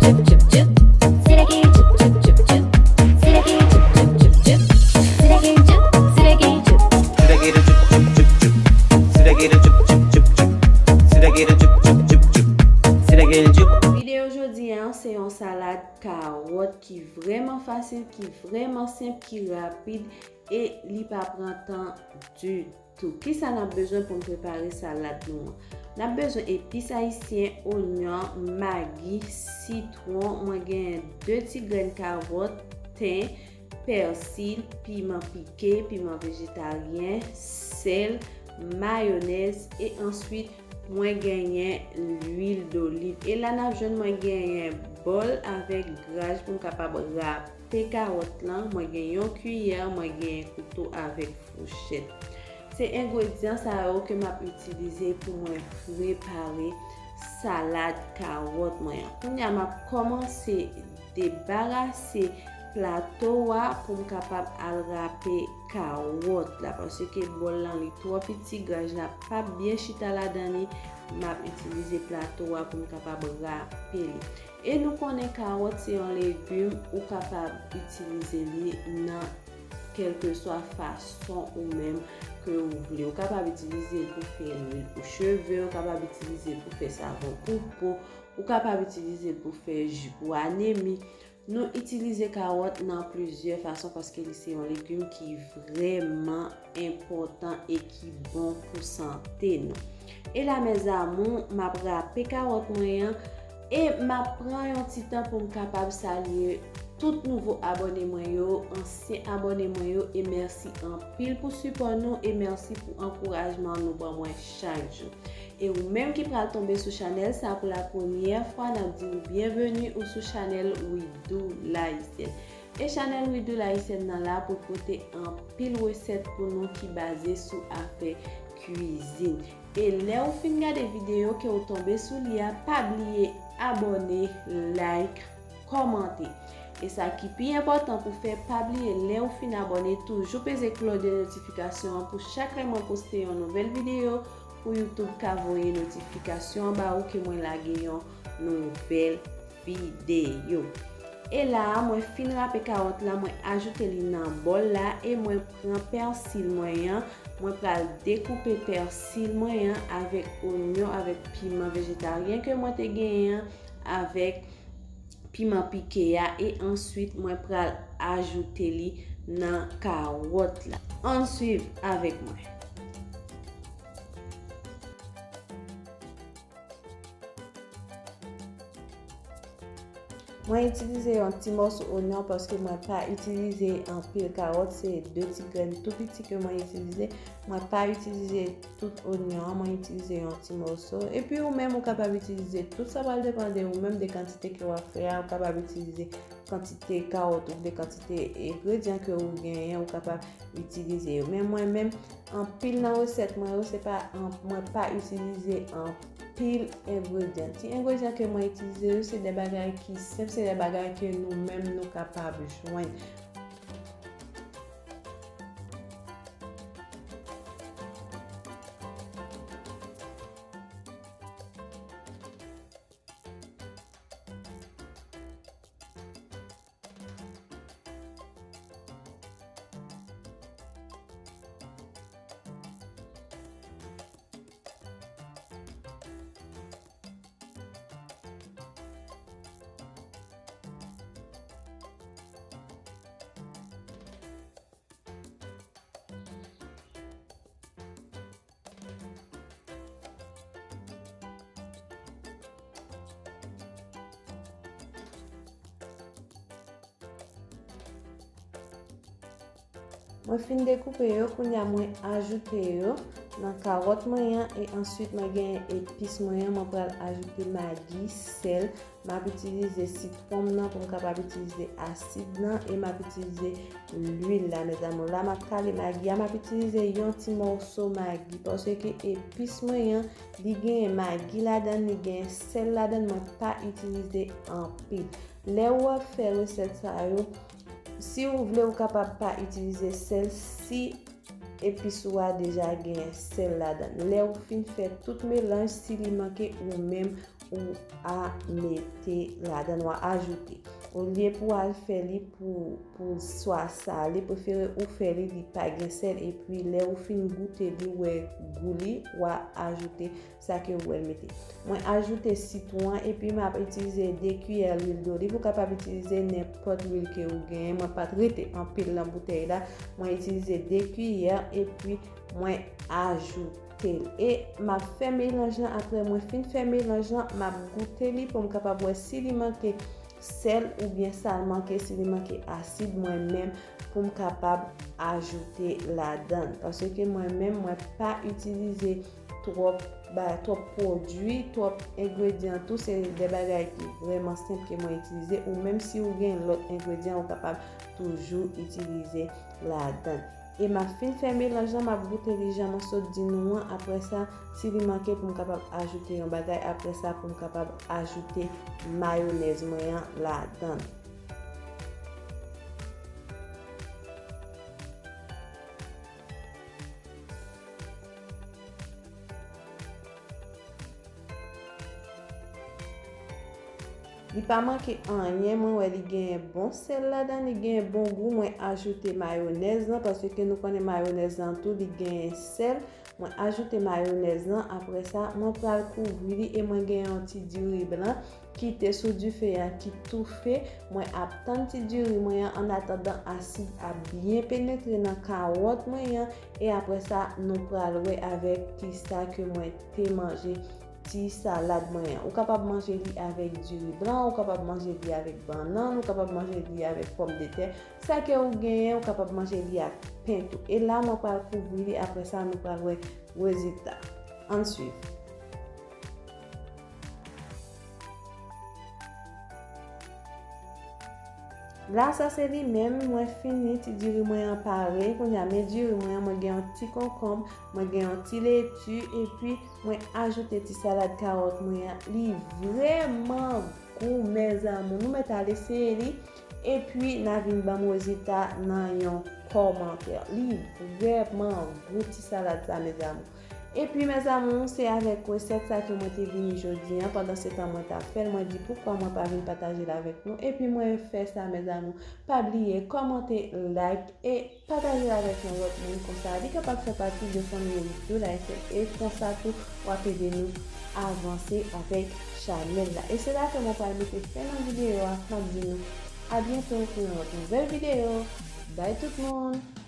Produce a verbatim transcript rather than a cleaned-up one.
Chup, chup, chup. See that gator, chup, chup, chup, chup. See that gator, chup, chup, chup, chup. See that gator, chup, chup, chup, chup. See that gator, chup, chup, chup, chup. See that gator, chup, chup, chup, chup. See that gator, chup. Videyo jodi a se yon salad kawòt ki vrèman fasil, ki vrèman senp, ki rapid e li pa pran tan ditou. Kisa n ap bezwen pou n prepare salad nou an? N ap bezwen epis ayisyen, onyon, magi, sitwon, mwen genyen de ti grenn kawòt, ten, pèsi, piman pike, piman vejetaryen, sèl, mayonèz e answit mwen genyen lwil doliv. E la n ap jwenn mwen genyen bòl avèk graj pou m kapab rape kawòt lan. Mwen gen yon kiyè, mwen genyen kouto avèk fouchèt. Se engredyan sa yo ke m ap itilize pou mwen prepare salad kawòt mwen an. Kounye a, m ap kòmanse debarase plato a pou m kapab al rape kawòt la, paske bòl lan li twò piti, graj la p ap byen chita ladan li. M ap itilize plato a pou m kapab rape li. E nou konnen kawòt se yon legim, ou kapab itilize li nan kèlkeswa fason ou menm ke ou vle. Ou kapab itilize l pou fè lwil pou cheve, ou kapab itilize l pou fè savon pou po, ou kapab itilize l pou fè ji pou anemi. Nou itilize kawòt nan plizyè fason paske li se yon legim ki vrèman enpòtan e ki bon pou sante nou. E la, mes amours, m ap rape kawòt mwen an e m ap pran yon ti tan pou m kapab salye tout nouvo abòne mwen yo, ansyen abòne mwen yo, e mèsi anpil pou sipò nou e mèsi pou ankourajman nou ban mwen chak jou. E ou menm ki pral tonbe sou chanèl sa pou la premyè fwa, n ap di w byenveni ou sou chanèl Widoo Layisyèn. E chanèl Widoo Layisyèn nan la pou pote anpil resèt pou nou ki baze sou afè kwizin. E lè ou fin gade videyo ke ou tonbe sou li a, pa bliye abòne, like, kòmante. E sa ki pi enpòtan pou fè, pa bliye lè ou fin abòne, toujou peze klòch de notifikasyon an pou chak lè mwen poste yon nouvèl videyo, pou YouTube ka voye notifikasyon ba ou ke mwen lage yon nouvèl videyo. E la a, mwen fin rape kawòt la, mwen ajoute li nan bòl la e mwen pran pèsi mwen an, mwen pral dekoupe pèsi mwen an avèk onyon, avèk piman vejetaryen ke mwen te genyen an, avèk piman pike a e answit mwen pral ajoute li nan kawòt la. Ann swiv avèk mwen. Mwen itilize yon ti mòso onyon paske mwen pa itilize anpil kawòt, se de ti grenn tou piti ke mwen itilize. Mwen pa itilize tout onyon an, mwen itilize yon ti mòso. Epi ou menm ou kapab itilize tout, sa pral depann de ou menm, de kantite ke w ap fè a, ou kapab itilize kantite kawòt ou vle, kantite engredyan ke ou genyen, ou kapab itilize yo. Men mwen menm, anpil nan resèt mwen yo, se pa, an, mwen pa itilize anpil engredyan. Ti engredyan ke mwen itilize yo, se de bagay ki senp, se de bagay ke nou menm nou kapab jwenn. Mwen fin dekoupe yo, kounye a mwen ajoute yo nan kawòt mwen an e answit mwen gen epis mwen an, mwen pral ajoute magi, sèl, m ap itilize sitwon m nan pou m kapab itilize asid lan e m ap itilize lwil la, mes amours. La m ap kale magi a, m ap itilize yon ti mòso magi paske epis mwen an, li gen magi ladan, li gen sèl ladan, mwen pa itilize anpil. Lè w ap fè resèt sa yo, si w vle, ou kapab pa itilize sèl si epis ou a deja gen sèl ladan. Lè ou fin fè tout melanj, si li manke, ou menm, ou a mete ladan, ou a ajoute. Olye pou w al fè li pou, pou swa sale, prefere ou fè li, li pa gen sèl, epi lè ou fin goute li, ou wè gou li, ou a ajoute sa ke ou wè l mete. Mwen ajoute sitwon an, epi m ap itilize de kiyè lwil doliv. Ou kapab itilize nenpòt lwil ke ou genyen. Mwen pa t rete anpil nan boutèy la. Mwen itilize de kiyè, epi mwen ajoute l. E m ap fè melanj lan. Apre mwen fin fè melanj lan, m ap goute li pou m kapab wè si li manke sèl oubyen sa l manke, si li manke asid, mwen menm pou m kapab ajoute ladan. Paske mwen menm, mwen pa itilize twòp ba twòp pwodui, twòp engredyan tou, se de bagay ki vrèman senp ke mwen itilize, ou menm si ou gen lòt engredyan, ou kapab toujou itilize ladan. E m ap fin fè melanj lan, m ap goute li jan mwen sot di nou an. Apre sa, si li manke pou m kapab ajoute yon bagay, apre sa pou m kapab ajoute mayonèz mwen an ladan. Li pa manke anyen, mwen wè li genyen bon sèl ladan, li genyen bon gou. Mwen ajoute mayonèz lan, paske nou konnen mayonèz lan tou, li genyen sèl. Mwen ajoute mayonèz lan, apre sa, mwen pral kouvri li e mwen genyen yon ti diri blan ki te sou dife a, ki toufe. Mwen ap tann ti diri mwen an, annatandan asid ap byen penetre nan kawòt mwen an, e apre sa, nou pral wè avèk kisa ke mwen te manje ti salad mwen an. Ou kapab manje li avèk diri blan, ou kapab manje li avèk bannann, ou kapab manje li avèk pòmdetè. Sa ke ou genyen, ou kapab manje li ak pen tou. E la, mwen pral kouvri li, apre sa, nou pral wè rezilta. Ann swiv. La, sa se li menm, mwen fini, ti diri mwen an pare. Kounye a, men diri mwen an, mwen gen yon ti konkonm, mwen gen yon ti leti, epi mwen ajoute ti salad kawòt mwen an. Li vrèman gou, mes amours. Nou mèt al eseye li, epi n a vin ban m rezilta nan yon kòmantè. Li vrèman gou ti salad sa, mes amours. Epi, mes amours, se avèk resèt sa ke mwen te vini jodi an. Pandan se tan mwen t ap fè l, mwen di poukwa mwen pa vin pataje l avèk nou. Epi mwen fè sa, mes amours. Pa bliye kòmante, like e pataje l avèk yon lòt moun, konsa li kapab fè pati de fanmi YouTube Haïtienne e konsa tou w ap ede nou avanse avèk chanèl la. E se la ke mwen pral mete fen nan videyo a. M ap di nou a byento pou yon lòt nouvèl videyo. Bye tout moun!